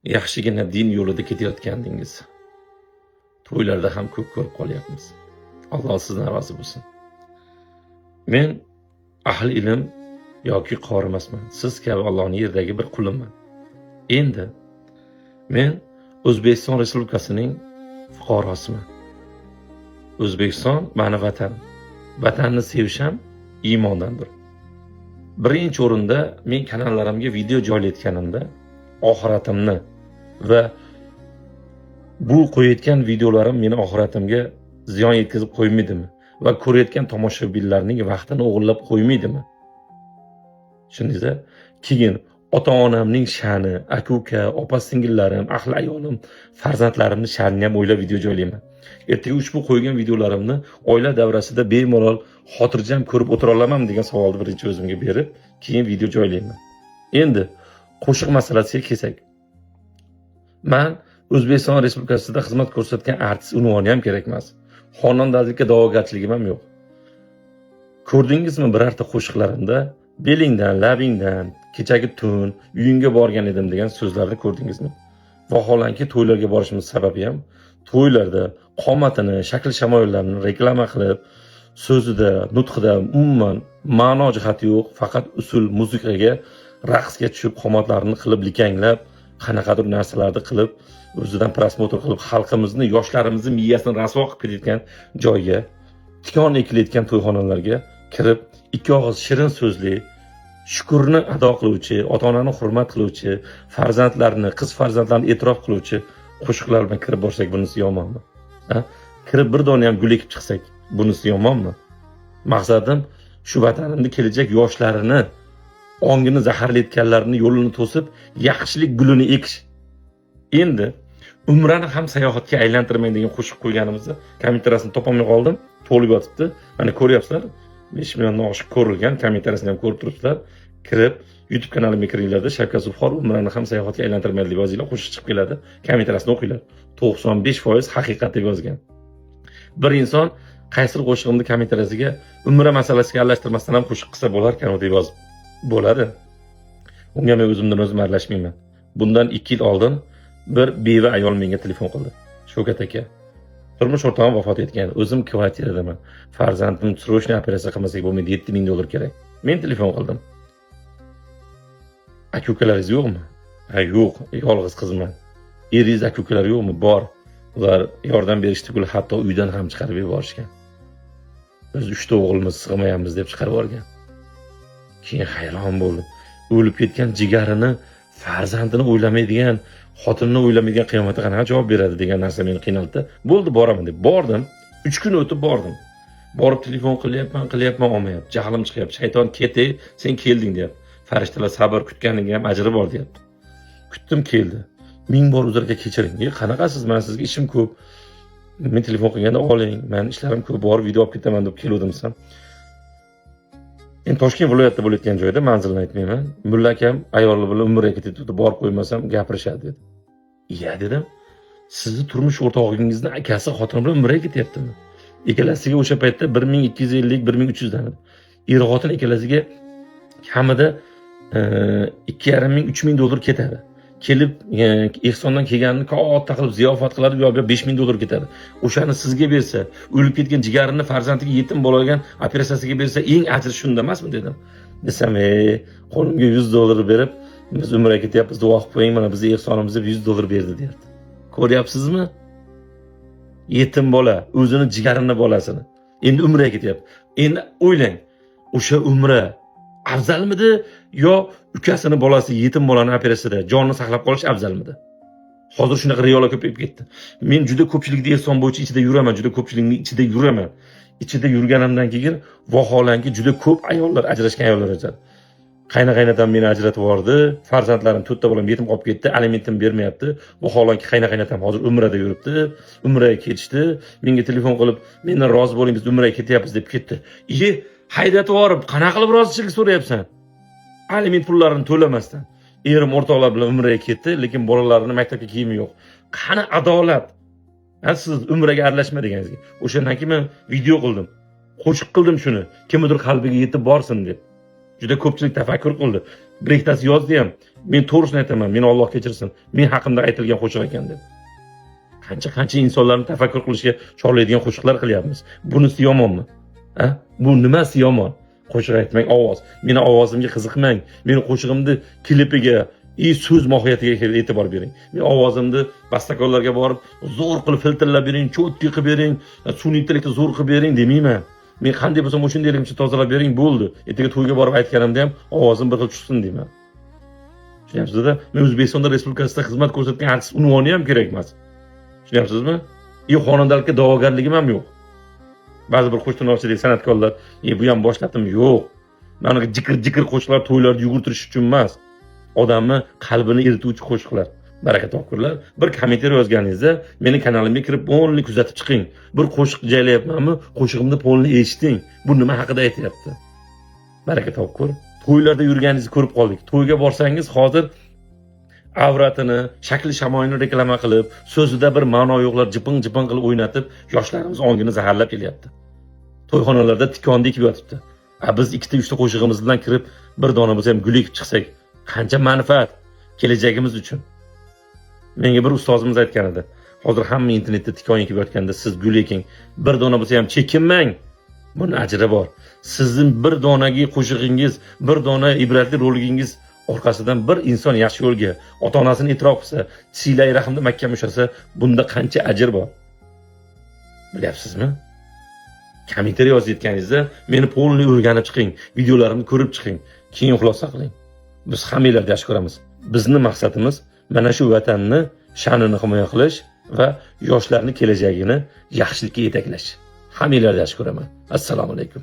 Yaxshigina din yo'lida ketayotgandingiz. To'ylarda ham ko'p ko'rib qolyapmiz. Alloh sizdan rozi bo'lsin. Men ahli ilm yoki qori emasman. Siz kabi Allohning yerdagi bir quliman. Endi men O'zbekiston Respublikasining fuqarosiman. O'zbekiston mani vatanim. Vatanni sevish ham iymondandir. Birinchi o'rinda men kanallarimga video joylayotganimda oxiratimni va bu qo'yayotgan videolarim meni oxiratimga ziyon yetkazib qo'ymaydimi va ko'rayotgan tomoshabinlarning vaqtini o'g'irlab qo'ymaydimi? Tushundingizmi? Keyin ota-onamning sha'ni, aka-uka, opa-singillarim, ahli ayolim, farzandlarimni sha'nini ham o'ylab video joylayman. Ertaga ushbu qo'ygan videolarimni oila davrasida bemalol xotirjam ko'rib o'tira olamanmi degan savolni birinchi o'zimga berib, keyin video joylayman. Endi qo'shiq masalasiga kelsak. Man O'zbekiston Respublikasida xizmat ko'rsatgan artist unvoni ham kerak emas. Xonandalikka da'vogarchiligim ham yo'q. Ko'rdingizmi birorta qo'shiqlarimda belingdan, labingdan, kechagi tun uyingga borgan edim degan so'zlarni ko'rdingizmi? Vaholanki to'ylarga borishimiz sababi ham to'ylarda qomatini, shakl shamoyillarini reklama qilib, so'zida, nutqida umuman ma'no jihati yo'q, faqat usul, muzikaga, raqsga tushib, qomatlarini qilib, likanglab, qanaqadir narsalarni qilib, o'zidan просмотр qilib, xalqimizni, yoshlarimizni miyasini rasvo qilib ketayotgan joyga, tikon ekilayotgan to'yxonalarga kirib, ikki og'iz shirin so'zli, shukurni ado qiluvchi, ota-onani hurmat qiluvchi, farzandlarni, qiz farzandlarni e'tirof qiluvchi qo'shiqlar bilan kirib borsak, bunisi yomonmi? Ha? Kirib bir dona ham gul ekib chiqsak, bunisi yomonmi? Maqsadim shu vatanimni kelajak yoshlarini ongini zaharlayotganlarni yo'lini to'sib, yaxshilik gulini ekish. Endi umrani ham sayohatga aylantirmang degan qo'shiq qo'yganimizda kommentariyasini topolmay qoldim, to'lib yotibdi. Mana ko'ryapsizlar, 5 milliondan oshiq ko'rilgan, kommentariyasini ham ko'rib turibsizlar. Kirib YouTube kanalimga kiringlarda, Shavkat Zufxor umrani ham sayohatga aylantirmaydi deb yozinglar, qo'shiq chiqib keladi. Kommentariyasini o'qinglar. 95% haqiqat deb yozgan. Bir inson qaysidir qo'shig'imni kommentariyasiga umra masalasiga aralashtirmasdan ham qo'shiq qilsa bo'lar ekan deb yozib bo'ladi. Unga men o'zimdan o'zim aralashmayman. Bundan 2 yil oldin bir beva ayol menga telefon qildi. Shavkat aka, turmush o'rtog'im vafot etgan, o'zim kvartiradaman. Farzandim срочный operatsiya qilmasak bo'lmaydi, 7000 dollar kerak. Men telefon qildim. Aka ukalaringiz yo'qmi? Ha, yo'q, yolg'iz qizman. Eringiz, aka ukalar yo'qmi? Bor. Ular yordam berishdi, hatto uydan ham chiqarib yuborishgan. Biz uchta o'g'limiz, sig'mayapmiz deb chiqarib yuborgan. Keyin hayron bo'ldim. O'lib ketgan jigarini, farzandini o'ylamaydigan, xotinini o'ylamaydigan qiyomatda qanaqa javob beradi degan narsa meni qiynaldi. Bo'ldi, boraman deb bordim. 3 kun o'tib bordim. Borib telefon qilyapman, qilyapman, olmayapti. Jahlim chiqyapti. Shayton ket, sen kelding deyapti. Farishtalar sabr, kutganiga ham ajri bor deyapti. Kutdim, keldi. Ming bor uzr aka, kechiring. E, qanaqasiz, man sizga ishim ko'p. Men telefon qilganda oling, man ishlarim ko'p, borib video olib ketaman deb keluvdim desam. Endi Toshkent viloyatida bo'layotgan joyda, manzilini aytmayman. Mulla akam ayoli bilan umraga ketayotganda borib qo'ymasam gapirishadi dedi. Iya dedim. Sizni turmush o'rtog'ingizni akasi xotini bilan umraga ketyaptimi? Ikkalasiga o'sha paytda 1250, 1300 dan edi. Er xotin ikkalasiga kamida 2,5 ming, 3000 dollar ketadi. Kelib ehsondan kelganini katta qilib ziyofat qiladi, u yoqqa 5000 dollar ketadi. O'shani sizga bersa, o'lib ketgan jigarini farzandiga, yetim bolaga operatsiyasiga bersa, eng ajri shunda emasmi dedim. Desam, ey, qo'limga 100 dollar berib, biz umraga ketyapmiz, duo qilib qo'ying, mana bizni ehsonimiz deb 100 dollar berdi deyapti. Ko'ryapsizmi? Yetim bola, o'zini jigarini bolasini. Endi umraga ketyapti. Endi o'ylang, o'sha umra afzalmidi yo ukasini bolasi yetim bolani operatsiyada jonini saqlab qolish afzalmidi? Hozir shunaqa riyolar ko'payib ketdi. Men juda ko'pchilikni ehson bo'yicha ichida yuraman, juda ko'pchilikning ichida yuraman. Ichida yurganimdan keyin vaholanki juda ko'p ayollar, ajrashgan ayollar aytadi. Qayna qaynatam meni ajratib yubordi, farzandlarim, to'rtta bolam yetim qolib ketdi, alimentim bermayapti. Vaholanki qayna qaynatam hozir umrada yuribdi, umraga ketishdi. Menga telefon qilib, mendan rozi bo'ling, biz umraga ketyapmiz deb ketdi. Iye, haydatib yuborib, qanaqa qilib rozichilik so'rayapsan? Aliment pullarini to'lamasdan. Erim o'rtoqlar bilan umraga ketdi, lekin bolalarini maktabga kiyimi yo'q. Qani adolat? Ha, siz umraga aralashma deganingizga. O'shandan keyin men video qildim. Qo'shiq qildim shuni. Kimnidir qalbiga yetib borsin deb. Juda ko'pchilik tafakkur qildi. Bir ikkitasi yozdi ham. Men to'g'risini aytaman, meni Alloh kechirsin. Men haqimda aytilgan qo'shiq ekan deb. Qancha-qancha insonlarni tafakkur qilishga chorlaydigan qo'shiqlar qilyapmiz. Bunisi yomonmi? Ha? Bu nimasi yomon? Qo'shiq aytmang, ovoz. Meni ovozimga qiziqmang. Meni qo'shig'imni klipiga, so'z mohiyatiga e'tibor bering. Men ovozimni bastakorlarga borib, zo'r qilib filtrlab bering, чётко qilib bering, sun'iy intellektni zo'r qilib bering demayman. Men qanday bo'lsam o'shundayligimcha tozalab bering, bo'ldi. Ertaga to'yga borib aytganimda ham ovozim bir xil tushsin deyman. Tushunyapsizmi? Men O'zbekistonda Respublikasida xizmat ko'rsatgan artist unvoni ham kerak emas. Tushunyapsizmi? Xonandalikka da'vogarligim ham yo'q. Ba'zi bir qo'shtirnoqchilik san'atkorlar, bu ham boshladim, yo'q. Mana jikir-jikir qo'shiqlar to'ylarda yugurtirish uchun emas. Odamni qalbini erituvchi qo'shiqlar. Baraka topkurlar. Bir kommentariy yozganingizda meni kanalimga kirib полный kuzatib chiqing. Bir qo'shiq joylayapmanmi, qo'shig'imni полный eshiting. Bu nima haqida aytyapti? Baraka topkur. To'ylarda yurganingizni ko'rib qoldik. To'yga borsangiz hozir avratini, shakli shamoyilini reklama qilib, so'zida bir ma'no yo'qlar jiping-jiping qilib o'ynatib, yoshlarimiz ongini zaharlab kelyapti. To'yxonalarda tikonni ekib yotibdi. Biz ikkita, uchta qo'shig'imiz bilan kirib, bir dona bo'lsa ham gul ekib chiqsak, qancha manfaat kelajagimiz uchun. Menga bir ustozimiz aytgan edi. Hozir hamma internetda tikon ekib yotganda siz gul eking, bir dona bo'lsa ham chekinmang. Buni ajri bor. Sizning bir donagi qo'shig'ingiz, bir dona ibratli roligingiz orqasidan bir inson yaxshi yo'lga, ota-onasini e'tirof qilsa, silai rahmda mahkam ushlasa, bunda qancha ajr bor? Bilyapsizmi? Kommentariy yozayotganingizda meni полный o'rganib chiqing, videolarimni ko'rib chiqing, keyin xulosa qiling. Biz hammanglarni yaxshi ko'ramiz. Bizni maqsadimiz mana shu vatanni sha'nini himoya qilish va yoshlarni kelajagini yaxshilikka yetaklash. Hammanglarni yaxshi ko'raman. Assalomu alaykum.